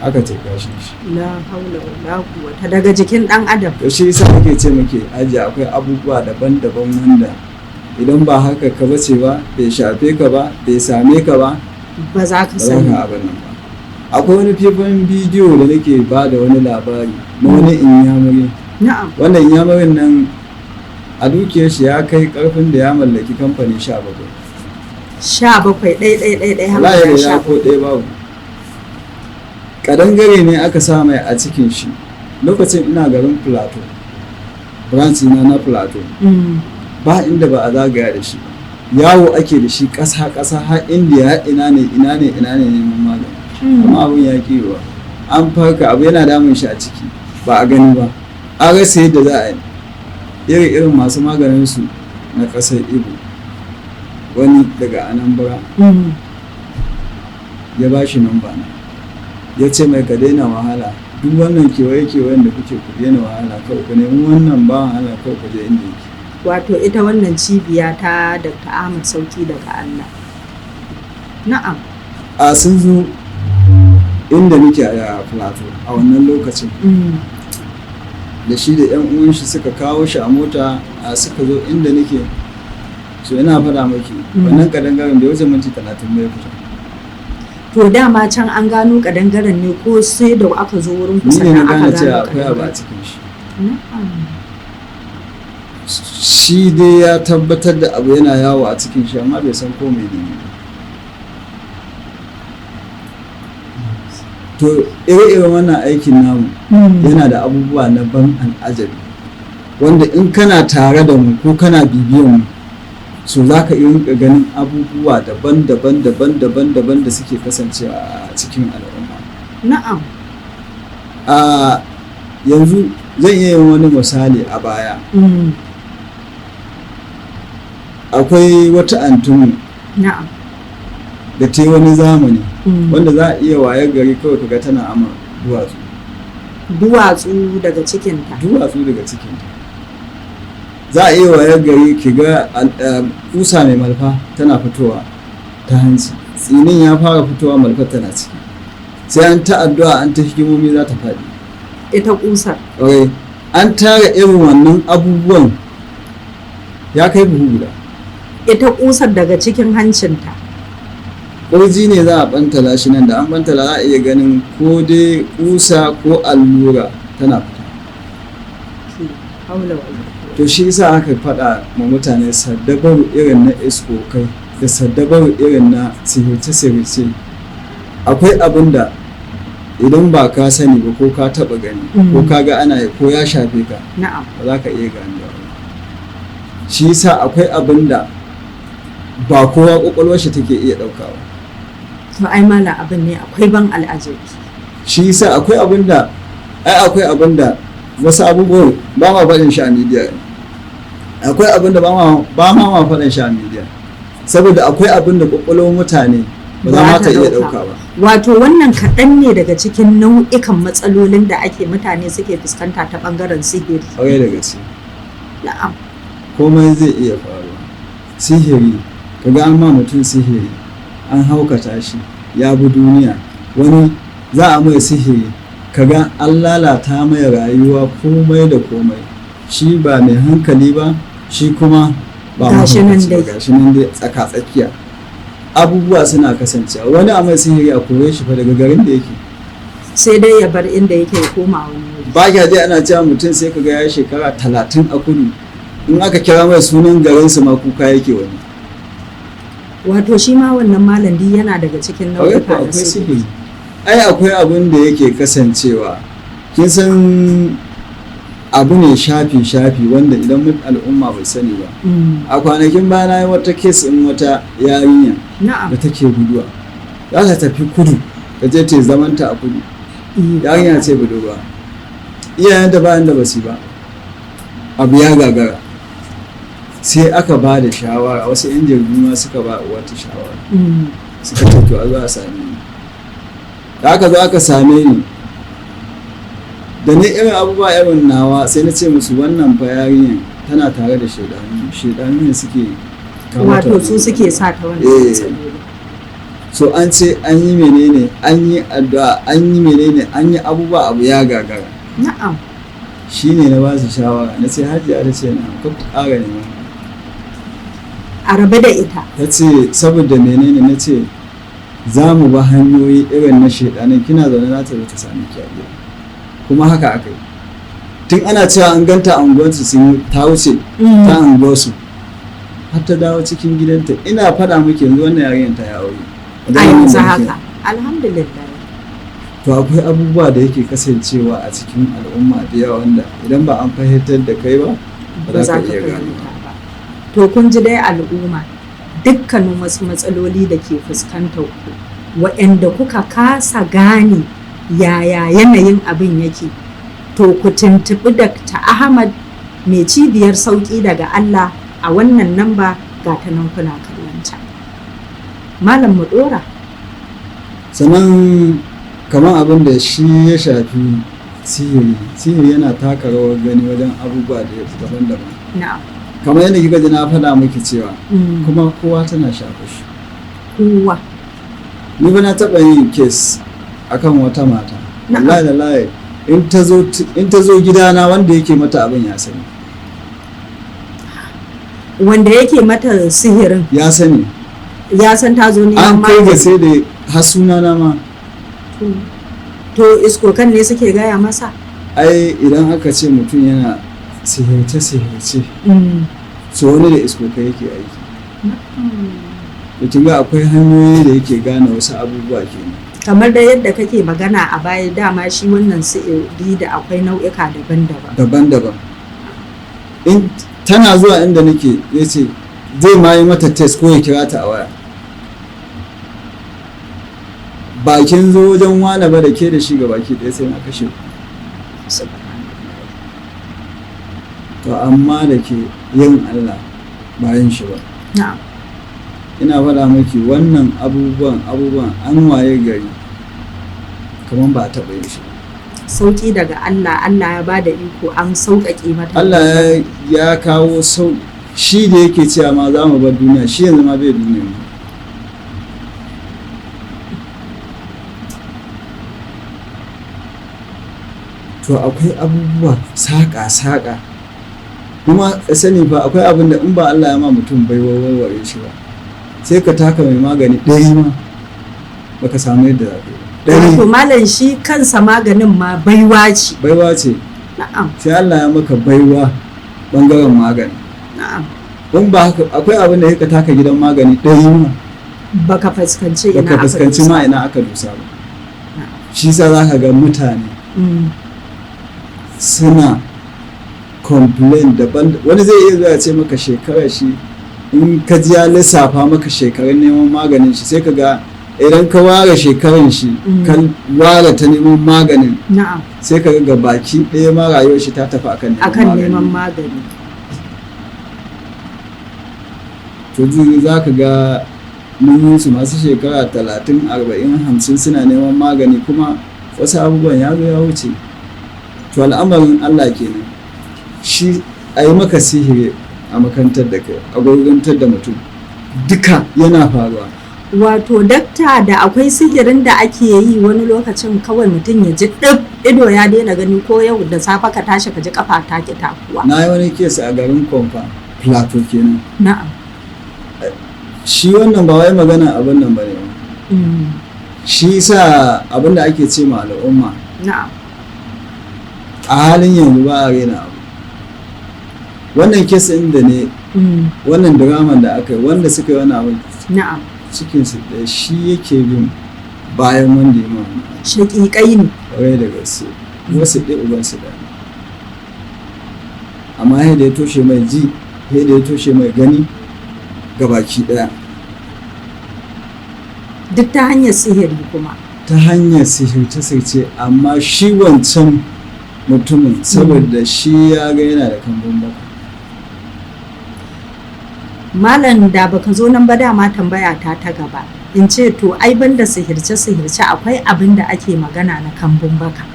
Aka ce kashin shi. La haula wala quwwata, daga jikin dan adam. To shi yasa ake ce muke aji akwai abubuwa daban-daban wanda idan ba haka ka bace ba, bai shafe ka ba, bai same ka ba, ba za ka ba za sani. ka abin nan ba. Akwai wani faifan bidiyo da nake ba da wani labari na wani inyamuri. Wannan inyamurin nan a dukiyar shi ya kai karfin da ya mallaki kamfani 17. 17, ɗai ɗai ɗai ɗai har Wallahi guda da sha ya ko ɗaya babu. Kadangare ne aka sa mai a cikin shi. Lokacin ina garin Plateau, branch na na Plateau, ba inda ba a zagaya da shi ba. Yawo ake da shi ƙasa ƙasa, har Indiya, har ina ne ina ne ina ne neman magani, amma abun ya ƙi yiwuwa. An farka abu yana damun shi a ciki, ba a gani ba, an rasa yadda za a yi. Iri irin masu maganin su na ƙasar Ibo, wani daga Anambra, ya ba shi namba na, ya ce mai, "Ka daina wahala, duk wannan kewaye kewayen da kuke, ku daina wahala, kawai ku nemi wannan ba wahala, kawai ku je inda yake." Wato ita wannan cibiya ta Dr. Ahmad Sauki daga Allah. Na'am. A sun zo inda muke a Plateau a wannan lokacin, da shi da yan uwan shi suka kawo shi a mota, a suka zo inda nake. So ina faɗa maki, wannan kadangaren bai wuce minti 30 bai fita. To dama can an gano kadangaren ne, ko sai da aka zo wurin ku Ni ne na sannan aka gane cewa gano akwai abu a kadangaren? cikin shi. Na'am. Shi dai ya tabbatar da abu yana yawo a cikin shi, amma bai san ko mai ne. To ire-iren wannan aikin namu yana da abubuwa na ban al'ajabi, wanda in kana tare da mu ko kana bibiyan mu, so za ka iya rinka ganin abubuwa daban-daban daban-daban daban da suke kasancewa a cikin al'umma. A yanzu zan iya yin wani misali. A baya, akwai wata antumu da ta yi wani zamani wanda za a iya wayar gari kawai kaga tana ama duwatsu. Duwatsu daga cikinta. Duwatsu daga cikinta. Za a iya wayar gari ki ga kusa mai malfa tana fitowa ta hanci, tsinin ya fara fitowa, malfar tana ciki, sai an ta addu'a, an ta hikimomi, za ta faɗi. Ita kusar. Ƙwarai. An tara irin wannan abubuwan ya kai buhu guda. Ita kusar daga cikin hancinta. Ƙurji ne za a ɓantala shi nan, da an ɓantala za a iya ganin ko dai kusa ko allura tana fita. Haula wala quwwata. To shi yasa aka faɗa ma mutane saddabaru irin na iskokai da saddabaru irin na sihirce-sihirce. Akwai abin da idan ba ka sani ba, ko ka taɓa gani, ko ka ga ana yi, ko ya shafe ka, ba za ka iya ganewa ba. Shi yasa akwai abin da ba kowa ƙwaƙwalwar shi take iya ɗaukawa. To ai malam, abin ne akwai ban al'ajabi. Shi yasa akwai abin da, ai akwai abin da wasu abubuwan ba ma faɗin shi a media. Akwai abin da ba ma faɗin shi a media, saboda akwai abin da ƙwaƙwalwar mutane ba za ma ta iya ɗauka ba. Wato wannan kaɗan ne daga cikin nau'ikan matsalolin da ake mutane suke fuskanta ta ɓangaren sihiri. Ƙwarai da gaske. Komai zai iya faruwa. Sihiri, kaga an ma mutum sihiri, an haukata shi, ya bi duniya. Wani za a mai sihiri, kaga an lalata mai rayuwa, komai da komai, shi ba mai hankali ba, shi kuma ba Gashi nan mahaukaci ba. dai. Gashi nan dai tsaka tsakiya. Abubuwa suna kasancewa. Wani a mai sihiri a kore shi fa daga garin da yake. Sai dai ya bar inda yake ya koma wani wuri. Ba kya ji ana cewa mutum sai kaga ya shekara 30 a kudu, in aka kira mai sunan garinsu ma kuka yake wani. Wato shi ma wannan, malam, duk yana daga cikin Akwai nau'ika na akwai sihiri. sihiri. Ai akwai abin da yake kasancewa, kin san abu ne shafi shafi wanda idan al'umma bai sani ba. A kwanakin baya na yi wata case in wata yarinya da take guduwa, za ta tafi kudu, ta je ta yi zamanta a kudu. Yarinya ce budurwa, iyayen da bayan da basu yi ba, abu ya gagara, sai aka ba da shawara, wasu 'yan jaridu ma suka ba wata shawara, suka ce to a zo a same ni. Da aka zo aka same ni, da ni irin abubuwa irin nawa, sai na ce musu wannan fa yarinyar tana tare da shaidanu, shaidanu ne suke kawo ta Wato su wannan. suke sa ta wannan Eh. matsaloli. So an ce an yi menene, an yi addu'a, an yi menene, an yi abubuwa, abu ya gagara. Shine na ba su shawara, na ce hajiya, ta ce na ku ƙara neman A rabu da ita. Ta ce saboda menene? Na ce za mu ba hanyoyi irin na shaidanin, kina zaune za ta zo ta sami ki a gida. Kuma haka aka yi. Tun ana cewa an ganta a unguwarsu, sun ta wuce ta unguwarsu har ta dawo cikin gidanta. Ina faɗa miki yanzu, wannan yarinyar ta yi aure. A yanzu haka, alhamdulillah. To akwai abubuwa da yake kasancewa a cikin al'umma da yawa wanda idan ba an fahimtar da kai ba, ba za ka iya gane ba. To kun ji dai al'umma, dukkanin wasu matsaloli da ke fuskantar ku waɗanda kuka kasa gane yaya yanayin abin yake, to ku tuntuɓi Dr. Ahmad mai cibiyar Sauƙi Daga Allah a wannan namba, ga ta nan kuna kallonta. Malam, mu ɗora. Sannan kamar abin da shi ya shafi sihiri, sihiri yana taka rawar gani wajen abubuwa da daban-daban. Kamar yadda kika ji na faɗa miki cewa kuma kowa tana shafa shi. Kowa. Ni ba na taɓa yin case akan wata mata, wallahi da layi, in ta zo gidana, wanda yake mata abin ya sani. Wanda yake mata sihirin? Ya sani. Ya san ta zo neman An kai ga sai da har sunana ma. To iskokan ne suke gaya masa? Ai idan aka ce mutum yana sihirce-sihirce, so wani da iskokai yake aiki. To kin ga akwai hanyoyi da yake gane wasu abubuwa kenan. Kamar da yadda kake magana a baya, dama shi wannan sihiri da akwai nau'ika daban-daban. Daban-daban. In tana zuwa inda nake, ya ce zai ma yi mata test ko ya kira ta a waya, bakin zo wajen wane ba da ke da shi ga baki ɗaya sai na kashe ku. To amma da ke yin Allah ba yin shi ba. Ina faɗa maki wannan abubuwan an waye gari kamar ba a taɓa yin shi ba. Sauƙi daga Allah, Allah ya bada iko an sauƙaƙe mata. Allah ya kawo sau shi da yake cewa ma za mu bar duniya, shi yanzu ma bai duniya ma. To akwai abubuwa saƙa-saƙa, kuma sani fa akwai abin da in ba Allah ya ma mutum bai warware shi ba, sai ka taka mai magani 100 ma baka samu yadda za ka yi ba. Wato 100. Malam, shi kansa maganin ma baiwa ce. Baiwa ce. Sai Allah ya maka baiwa bangaren magani. In ba haka, akwai abin da ya ka taka gidan magani 100 ma Baka fuskanci ina baka aka fuskanci dosa. ma ina aka dosa ba. Shi sa za ka ga mutane suna complain daban. Wani zai iya zuwa ya ce maka shekarar shi, in ka ji ya lissafa maka shekarun neman maganin shi, sai ka ga idan ka ware shekarun shi, ka ware ta neman maganin, sai ka ga baki ɗaya ma rayuwar shi ta tafi akan neman Akan magani. neman magani. To za ka ga mun yi su masu shekara 30, 40, 50 suna neman magani, kuma wasu abubuwan ya zo ya wuce. To al'amarin Allah kenan. Shi a yi maka sihiri, a makantar da kai, a gurguntar da mutum, duka yana faruwa. Wato dakta, da akwai sihirin da ake yi wani lokacin kawai mutum ya ji ɗib ido ya daina gani, ko yau da safe ka tashi ka ji kafa ta ki takuwa. Na yi wani case a garin Kwamfa, Plateau kenan. Shi wannan ba wai magana abin nan ba ne. Shi sa abin da ake ce ma al'umma a halin yanzu, ba a raina abu. Wannan case ɗin da ne, wannan draman da aka yi, wanda suka yi wani abu, cikinsu ɗaya, shi yake bin bayan wanda ya ma wannan abu. Shaƙiƙai ne. Kwarai da gaske, wasu ɗaya ubansu ɗaya, amma sai da ya toshe mai ji, sai da ya toshe mai gani gabaki ɗaya. Duk ta hanyar sihiri kuma. Ta hanyar sihirce-sihirce, amma shi wancan mutumin, saboda shi ya ga yana da kambun baka. Malam, da baka zo nan ba, dama tambaya ta ta gaba in ce, to ai banda sihirce sihirce akwai abin da ake magana na kambun baka,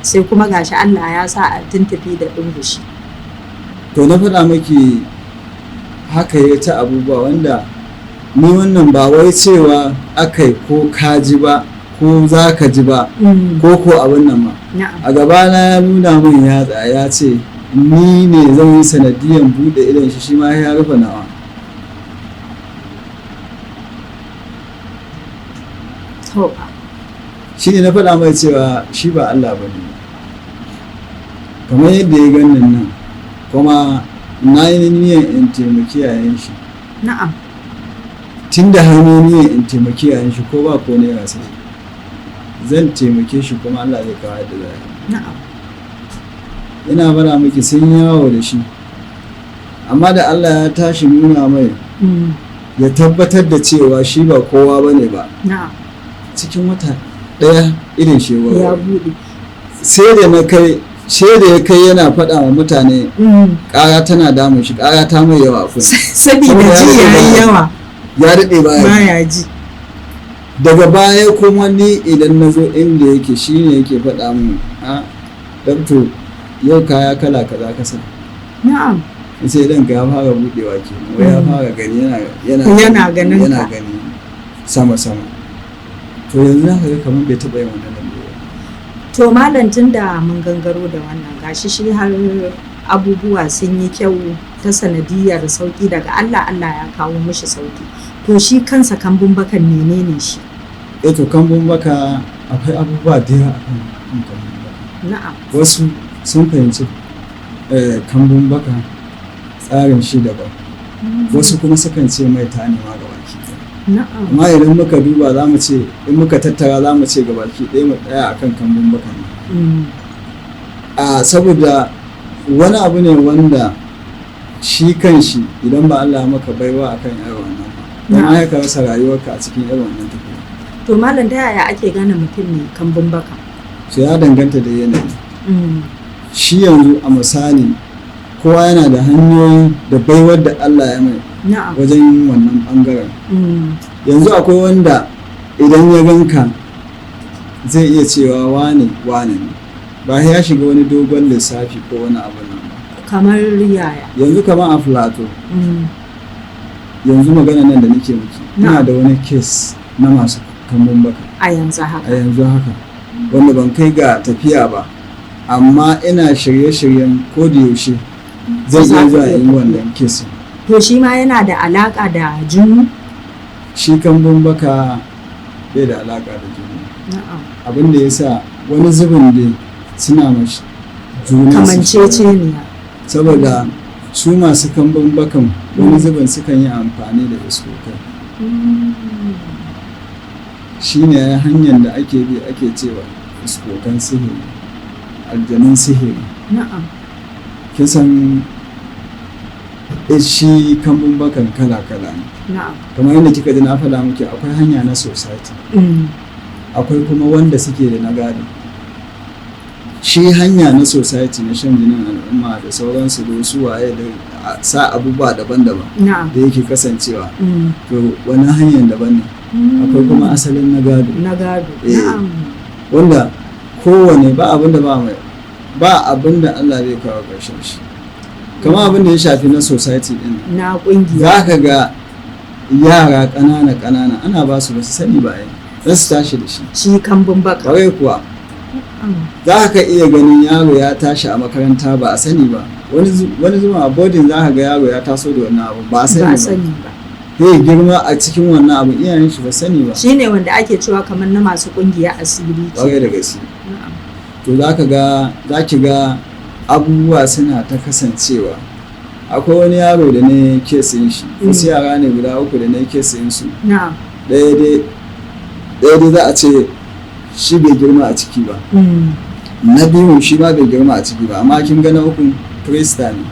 sai kuma gashi Allah ya sa a tuntufi da ɗungushi. To na faɗa maki, haka ya ta abubuwa wanda Ni wannan ba wai cewa akai ko ka ji ba ko za ka ji ba ko abin nan ma. A gabana ya nuna min yatsa ya ce ni ne zan yi sanadiyan buɗe idon shi, shi ma ya rufe nawa. Shi ne na faɗa mai cewa shi ba Allah ba ne, kamar yadda ya ganin nan kuma na yi niyyar in taimaki yayan shi. Na'am. Tun da har ni niyyar in taimaki yayan shi, ko ba ko naira sai zan taimake shi, kuma Allah zai kawo yadda za a yi. Na'am. Ina bara miki sun yawo da shi, amma da Allah ya tashi nuna mai ya tabbatar da cewa shi ba kowa ba ne ba. Na'am. Cikin wata ɗaya irin shi ya buɗe. Sai da na kai sai da ya kai yana faɗa wa mutane ƙara tana damun shi, ƙara ta mai yawa a saboda ji ya yi yawa, ya daɗe baya baya ji. Daga baya kuma ni idan na zo inda yake, shi ne yake faɗa min, a doctor, yau kaya kala kaza ka sa. Na'am. Sai idan ka ya fara buɗewa kenan, wai ya fara gani, yana yana ganin yana gani sama sama. To yanzu na ga kamar bai taɓa yin wannan lambu. To malam, tun da mun gangaro da wannan, gashi shi har abubuwa sun yi kyau ta sanadiyar sauki daga Allah, Allah ya kawo mishi sauki. To shi kansa kambun bakan menene shi? Eh, to kambun baka akwai abubuwa da yawa akan kambun baka. Na'am. Wasu sun fahimci kambun baka tsarin shi daban. Wasu kuma sukan ce mai ta nema gabaki ɗaya. Na'am. Amma idan muka duba za mu ce, in muka tattara za mu ce gabaki ɗaya mu tsaya akan kambun baka ne. A saboda wani abu ne wanda shi kan shi idan ba Allah maka baiwa akan irin wannan ba, don ai ka rasa rayuwarka a cikin irin wannan tafiya. To malam, ta yaya ake gane mutum ne kambun baka? So ya danganta da yanayi. Shi yanzu a misali, kowa yana da hanyoyi da baiwar da Allah ya mai wajen yin wannan bangaren. Yanzu akwai wanda idan ya ganka zai iya cewa wane wane ne, ba ya shiga wani dogon lissafi ko wani abu nan ba. Kamar yaya? Yanzu kamar a Plateau, yanzu magana nan da nake miki, ina da wani case na masu kambun baka. A yanzu haka? A yanzu haka, wanda ban kai ga tafiya ba, amma ina shirye-shiryen ko da yaushe zan iya zuwa in yi wannan case. To shi ma yana da alaka da jini? Shi kambun baka bai da alaka da jini. Abin da ya sa wani zubin dai suna mashi juna kamanceceniya. Saboda su masu kambun bakan wani zubin sukan yi amfani da iskokai. Shi ne hanyar da ake bi ake cewa iskokan sihiri, aljanun sihiri. Na'am. Kin san shi kambun bakan kala-kala ne. Na'am. Kamar yadda kika ji na faɗa miki, akwai hanya na society. Akwai kuma wanda suke da na gado. Shi hanya na society na shan jinin al'umma da sauransu da wasu waye da sa abubuwa daban-daban da yake kasancewa. To wani hanyar daban ne. Akwai kuma asalin na gado. Na gado. Wanda kowane ba abin da ba mai ba abin da Allah bai kawo ƙarshen shi. Kamar abin da ya shafi na society din. Na ƙungiya. Za ka ga yara ƙanana ƙanana ana ba su, ba su sani ba ai. Za su tashi da shi. Shi kambun baka. Kwarai kuwa. Za ka iya ganin yaro ya tashi a makaranta ba a sani ba. Wani zuma a boarding za ka ga yaro ya taso da wannan abu ba a sani ba. Zai girma a cikin wannan abu, iyayen shi ba sani ba. Shi ne wanda ake cewa kamar na masu ƙungiya asiri. Kwarai da gaske. To za ka ga za ki ga abubuwa suna ta kasancewa. Akwai wani yaro da ne kesin shi, wasu yara ne guda uku da ne kesin su. Ɗaya dai za a ce shi bai girma a ciki ba. Na biyun shi ma bai girma a ciki ba, amma kin ga na ukun krista ne.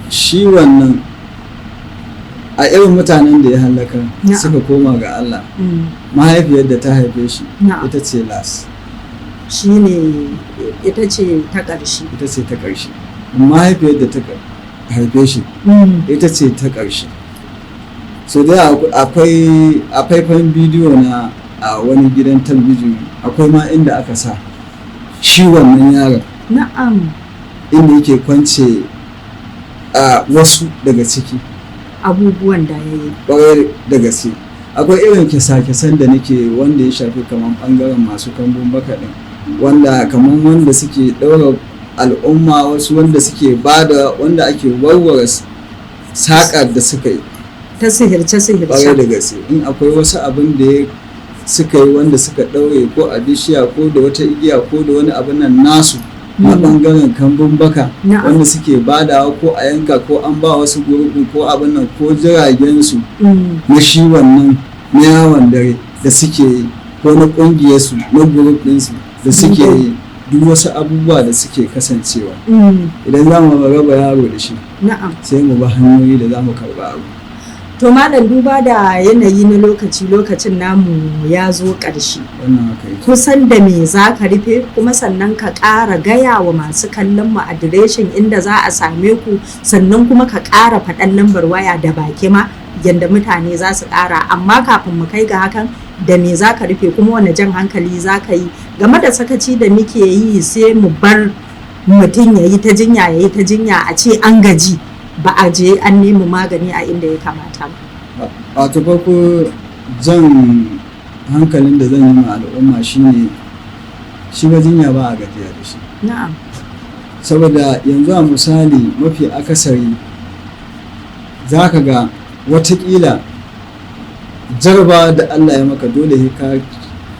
Shi wannan a irin mutanen da ya hallaka suka koma ga Allah, mahaifiyar da ta haife shi ita ce las. Shi ne ita ce ta ƙarshe. Ita ce ta ƙarshe. Mahaifiyar da ta haife shi ita ce ta ƙarshe. So da akwai a faifan bidiyo na a wani gidan talabijin, akwai ma inda aka sa shi wannan yaron. Na'am. Inda yake kwance A wasu daga ciki abubuwan da ya yi. Ƙwarai da gaske, akwai irin kyasa-kyasan da nake wanda ya shafi kamar ɓangaren masu kambun baka ɗin, wanda kamar wanda suke ɗaura al'umma, wasu wanda suke bada, wanda ake warware saƙar da suka yi ta sihirce-sihirce. Ƙwarai da gaske, in akwai wasu abin da ya suka yi wanda suka ɗaure ko a bishiya ko da wata igiya ko da wani abin nan nasu na ɓangaren kambun baka wanda suke badawa ko a yanka ko an ba wasu gurbin ko abin nan ko jiragen su na shi wannan na yawon dare da suke yi ko na ƙungiyarsu na group ɗinsu da suke yi, duk wasu abubuwa da suke kasancewa, idan za mu raba yaro da shi, sai mu ba hanyoyi da za mu karɓa abu. To malam, duba da yanayi na lokaci, lokacin namu ya zo ƙarshe. Wannan haka yake. Kusan da me za ka rufe, kuma sannan ka ƙara gaya wa masu kallon mu adireshin inda za a same ku, sannan kuma ka ƙara faɗan lambar waya da baki ma yanda mutane za su ƙara. Amma kafin mu kai ga hakan, da me za ka rufe, kuma wane jan hankali za ka yi game da sakaci da muke yi, sai mu bar mutum ya yi ta jinya, ya yi ta jinya, a ce an gaji, ba a je an nemi magani a inda ya kamata ba? Wato farko, jan hankalin da zan yi ma al'umma shine shi ba jinya ba a gajiya da shi. Saboda yanzu a misali mafi akasari za ka ga watakila jarba da Allah ya maka, dole sai ka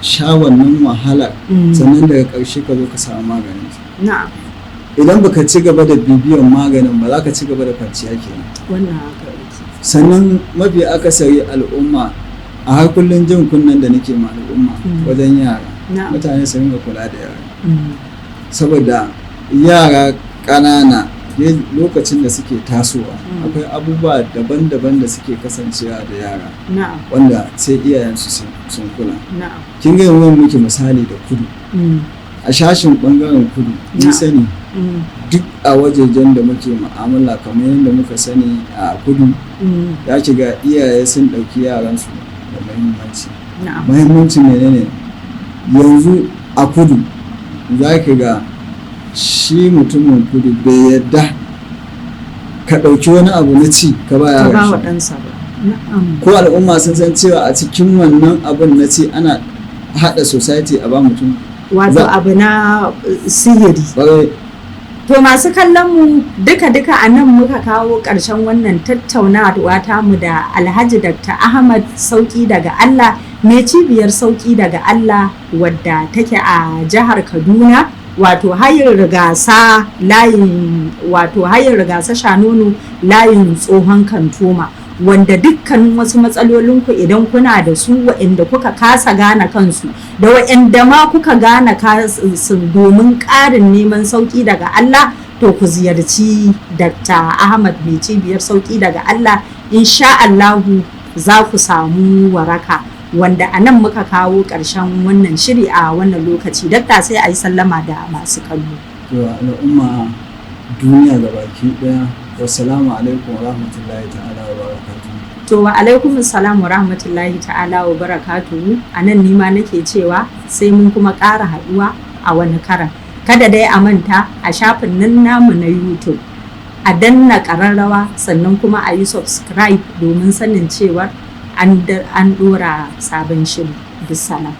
sha wannan wahala, sannan daga ƙarshe ka zo ka samu maganin. Idan baka ci gaba da bibiyan maganin ba, za ka ci gaba da kwanciya kenan. Wannan haka yake. Sannan mafi akasari al'umma, a har kullum jin kunnen da nake ma al'umma wajen yara, mutane su ringa kula da yara, saboda yara ƙanana lokacin da suke tasowa, akwai abubuwa daban-daban da suke kasancewa da yara wanda sai iyayensu sun kula. Kin ga yanzu muke misali da kudu, a shashin bangaren kudu ni sani, duk a wajejen da muke mu'amala, kamar yadda muka sani a kudu, ya ki ga iyaye sun ɗauki yaransu da muhimmanci. Muhimmanci menene? Yanzu a kudu za ki ga shi mutumin kudu bai yadda ka ɗauki wani abu na ci ka ba Ka ba yaran wa shi. ɗansa ba. Ko al'umma sun san cewa a cikin wannan abun na ci ana haɗa society a ba mutum. Wato abu na sihiri. Ƙwarai. To masu kallon mu, duka-duka a nan muka kawo ƙarshen wannan tattaunawa tamu da Alhaji Dr. Ahmad Sauki daga Allah, mai cibiyar Sauki daga Allah wadda take a jihar Kaduna, wato hayin Rigasa, layin, wato hayin Rigasa Shanonu, layin tsohon Kantoma, wanda dukkanin wasu matsalolinku idan kuna da su, waɗanda kuka kasa gane kansu da waɗanda ma kuka gane kansu, domin ƙarin neman sauƙi daga Allah, to ku ziyarci Dr. Ahmad mai cibiyar Sauƙi daga Allah, insha Allahu za ku samu waraka. Wanda a nan muka kawo ƙarshen wannan shiri a wannan lokaci. Dakta, sai a yi sallama da masu kallo. To al'umma duniya gabaki ɗaya, wassalamu alaikum wa rahmatullahi ta'ala wa barakatuh. To wa alaikum salam wa rahmatullahi ta'ala wa barakatuhu. A nan nima nake cewa sai mun kuma ƙara haɗuwa a wani karan. Kada dai a manta, a shafin nan namu na YouTube a danna ƙararrawa, sannan kuma a yi subscribe domin sanin cewar an ɗora sabon shiri. Bisalam.